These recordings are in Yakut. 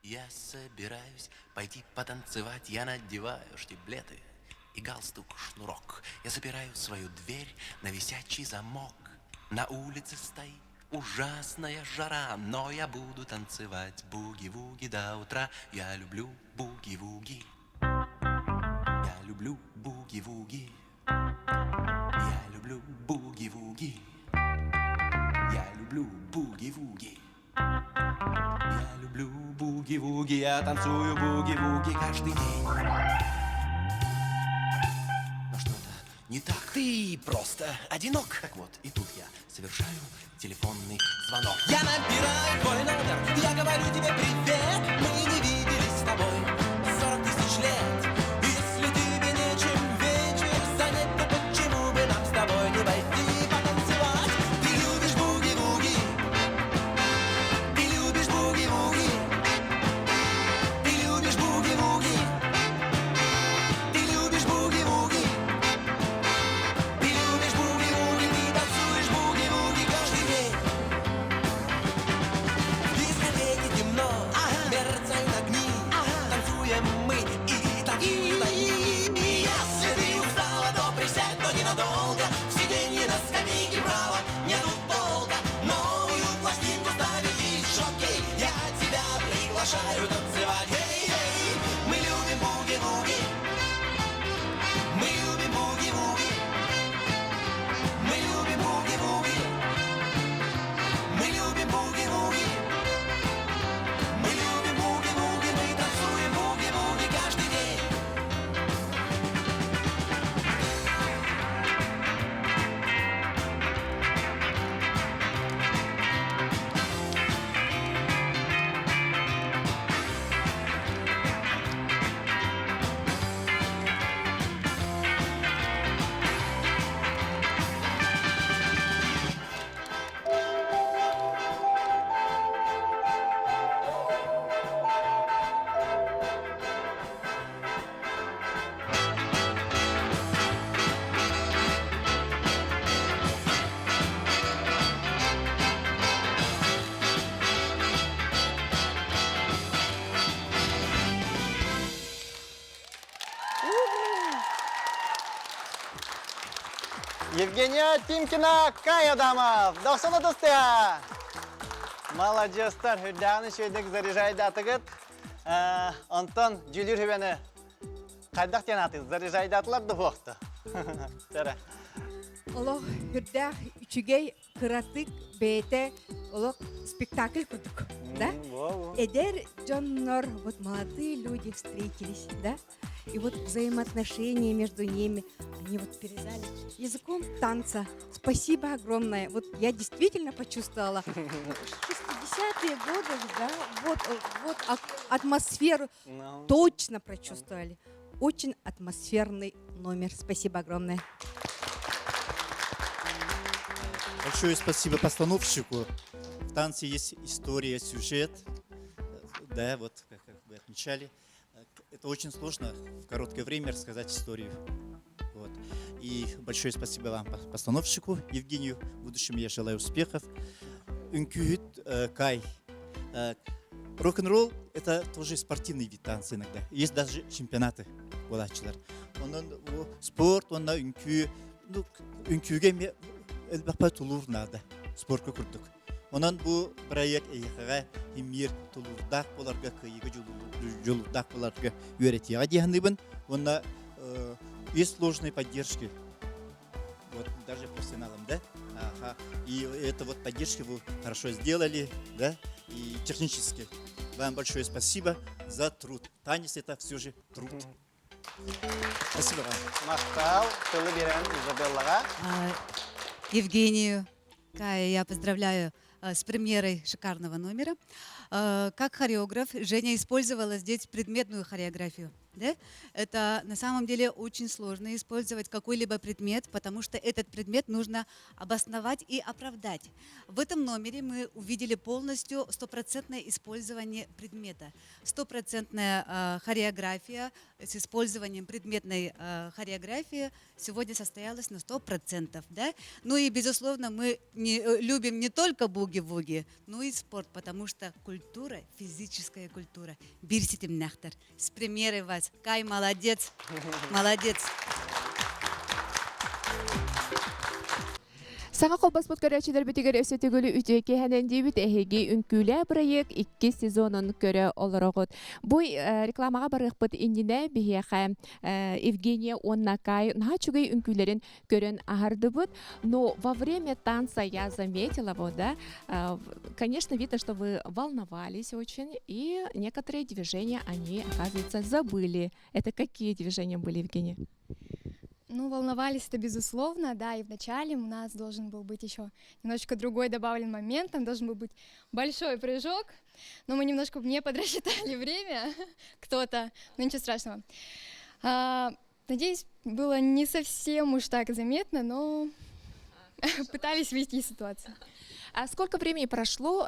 Я собираюсь пойти потанцевать, я надеваю штиблеты и галстук-шнурок. Я запираю свою дверь на висячий замок. На улице стоит ужасная жара, но я буду танцевать буги-вуги до утра. Я люблю буги-вуги. Я люблю буги-вуги. Я люблю буги-вуги. Я люблю буги-вуги. Я люблю буги-вуги, я танцую буги-вуги каждый день. Но что-то не так. Ты просто одинок. Так вот, и тут я совершаю телефонный звонок. Я набираю твой номер, я говорю тебе привет. Мы не виделись с тобой 40 тысяч лет. Если тебе нечем вечер занять, то почему бы нам с тобой не пойти потанцевать? Ты любишь буги-вуги, ты любишь буги-вуги, ты любишь буги-вуги, ты любишь буги-вуги, ты любишь буги-вуги, ты танцуешь буги-вуги каждый день. В дискотеке темно, мерцают огни, танцуем мы и танцуют они. Если ты устала, то присядь, но ненадолго. В сиденье на скамейке право нету толка. Новую пластинку ставит диск-жокей. Я тебя приглашаю танцевать. Эй, эй, мы любим буги-вуги. Мы любим буги-вуги. Мы любим буги-вуги. Мы любим буги-вуги. Мы любим буги-вуги, мы танцуем буги-вуги каждый день. Евгения Тимкина, Кай Адамов, Дохсун ытыс Маладьыастар, үрдээҕин үчүгэйдик заряжайдаатыгыт. Онтон дьүүллүүр сүбэни хайдах диэн аатыгыт? Заряжайдаатылар да буохта. Тара. Олох үрдээх үчүгэй кыратык бэйэтэ олох спектакль курдук, да? Эдэр дьоннор, вот молодые люди встретились, да? И вот взаимоотношения между ними, они вот передали языком танца. Спасибо огромное. Вот я действительно почувствовала 60-е годы, да, вот, вот атмосферу точно прочувствовали. Очень атмосферный номер. Спасибо огромное. Большое спасибо постановщику. В танце есть история, сюжет. Да, вот, как вы отмечали. Это очень сложно в короткое время рассказать историю. Вот. И большое спасибо вам, постановщику Евгению. В будущем я желаю успехов. Үҥкүүһүт Кай. Рок-н-ролл – это тоже спортивный вид танца иногда. Есть даже чемпионаты буолааччылар. Онон спорт, онно үҥкүү, ну, үҥкүүгэ эмиэ элбэхпэ тулуур наада. Спортка курдук. Онон бу проект эйиэхэҕэ имиир тулуурдаах буоларга, кыайыыга дьулуурдаах буоларга үөрэтиэҕэ дии саныыбын. Уонна есть сложные поддержки. Вот даже профессионалам, да? Ага. И это вот поддержки вы хорошо сделали, да? И технически. Вам большое спасибо за труд. Танец это все же труд. Спасибо вам. Махтал, тылы биэрэн Изабеллаҕа. Евгению Кая я поздравляю с премьерой шикарного номера. Как хореограф, Женя использовала здесь предметную хореографию. Да? Это на самом деле очень сложно использовать какой-либо предмет, потому что этот предмет нужно обосновать и оправдать. В этом номере мы увидели полностью стопроцентное использование предмета, стопроцентная хореография с использованием предметной хореографии сегодня состоялась на 100%. Да? Ну и, безусловно, мы не, любим не только буги-вуги, но и спорт, потому что культура, физическая культура. Биир ситимнээхтэр. С премьерой вас. Кай, молодец. Молодец. Саҥа холбоспут көрөөччүлэрбитигэр өссө төгүл үтүө киэһэнэн диибит эһиги үҥкүүлээ бырайыак иккис сезонун көрө олороҕут. Бу рекламаҕа барыахпыт иннинэ биһиэхэ Евгения уонна Кай наһаа үчүгэй үҥкүүлэрин көрөн аһардыбыт. Но во время танца я заметила, вот, да, конечно, видно, что вы волновались очень, и некоторые движения они, оказывается, забыли. Это какие движения были, Евгения? Ну, волновались это безусловно, да, и вначале у нас должен был быть еще немножечко другой добавлен момент, там должен был быть большой прыжок, но мы немножко не подрасчитали время, кто-то, но ничего страшного. Надеюсь, было не совсем уж так заметно, но пытались вывести ситуацию. А сколько времени прошло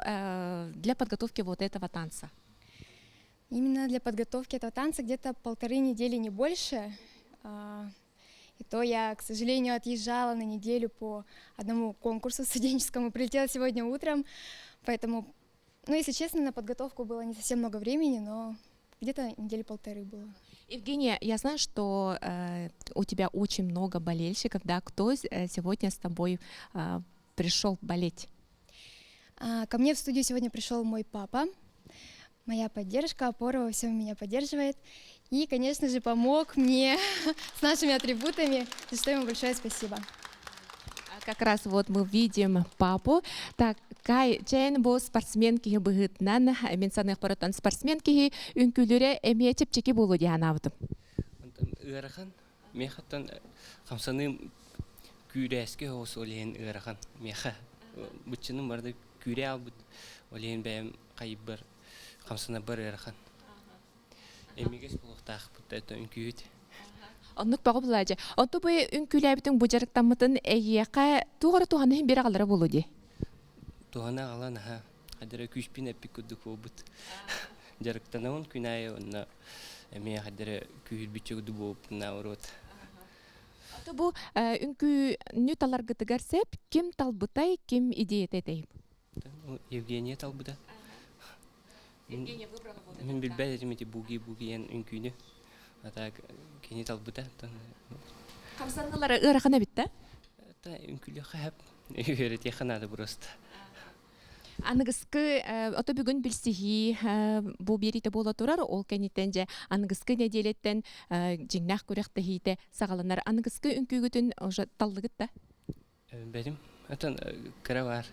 для подготовки вот этого танца? Именно для подготовки этого танца где-то 1,5 недели, не больше. И то я, к сожалению, отъезжала на неделю по одному конкурсу студенческому, прилетела сегодня утром, поэтому, ну, если честно, на подготовку было не совсем много времени, но где-то недели полторы было. Евгения, я знаю, что у тебя очень много болельщиков, да? Кто сегодня с тобой пришел болеть? Ко мне в студию сегодня пришел мой папа, моя поддержка, опора во всем меня поддерживает. И, конечно же, помог мне с нашими атрибутами, за что ему большое спасибо. А как раз вот мы видим папу. Так, Кай, чээн бу спортсмен киһи быһыытынан, мин саныахпар спортсмен киһи үҥкүүлүүрэ эмиэ чэпчэки буолуо дии санаабытым. Ыарахан, миэхэ хамсаныым күүрээски соҕус ол иһин ыарахан. Миэхэ быччыным барыта күүрэ хаалбыт. Ол иһин бэйэм хайбар хамсанарбар ыарахан. Имигэс буолуохтаахпыт это үҥкүүһүт. Оннук бөҕө буолааччы. Онтон бу үҥкүүлээбитиҥ бу дьарыктаммытын эйиэхэ туох эрэ туһаны иһин биэрэ аҕалара буолуо дии. Туһаны аҕалан аха хадара күүспүн эппит курдук буолбут. Дьарыктанабын күн аайы онно эмиэ хадара күүһүрбүччэ курдук буолбуппун наоборот. Ото бу үҥкүүнү таларгытыгар сөп ким талбытай, ким идеята этэй? Евгения талбыта. Евгения выбрала вот Мин билбэт этим ити буги-буги диэн үҥкүүнү. А так кини талбыта. Хамсаныылара ыарахан эбит да? Это үҥкүүлүөххэ сөп. Үөрэтиэххэ надо просто. Аныгыскы ото бүгүн билсиһии бу биэриитэ буола турар, ол кэнниттэн дьэ аныгыскы нэдиэлэттэн дьиҥнээх күрэхтэһиитэ саҕаланар. Аныгыскы үҥкүүгүтүн уже таллыгыт да? Бэрим. Отон кыра баар.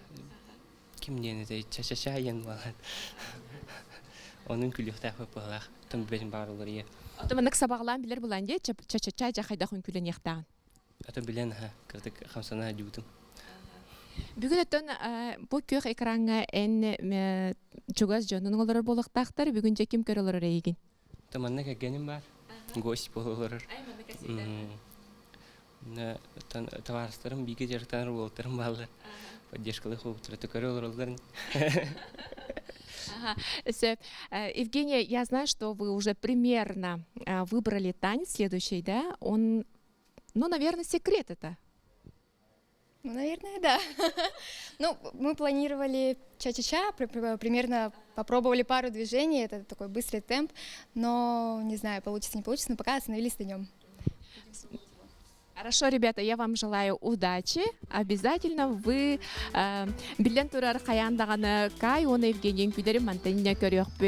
Ким диэн этэй ча-ча-ча диэн буолан. Онун күлүөхтээх быһыылаах. Тон бэрим баар олор ийэ. Ото маннык сабаҕалаан билэр булан дии ча-ча-ча дьэ хайдах үҥкүүлэниэхтээҕин. Ото билэн аха кыратык хамсана дьубутум. Бүгүн оттон бу күөх экраҥҥа эн чугас дьонун олорор буолуохтаахтар. Бүгүн дьэ ким көрө олорор эйигин? То манна кэргэним баар. Гость буола олорор. Табаарыстарым бииргэ дьарыктанар уолаттарым бааллар. Поддержкалыы хоһуктара көрө олороллор. Ага. Евгения, я знаю, что вы уже примерно выбрали танец следующий, да? Он, ну, наверное, секрет это. Ну, наверное, да. Ну, мы планировали ча-ча-ча, примерно попробовали пару движений, это такой быстрый темп, но не знаю, получится, не получится, но пока остановились на нем. Хорошо, ребята, я вам желаю удачи. Обязательно вы биллэн турар хайаан даҕаны Кай уонна Евгения үҥкүүлэрин мантан көрүөхпүт.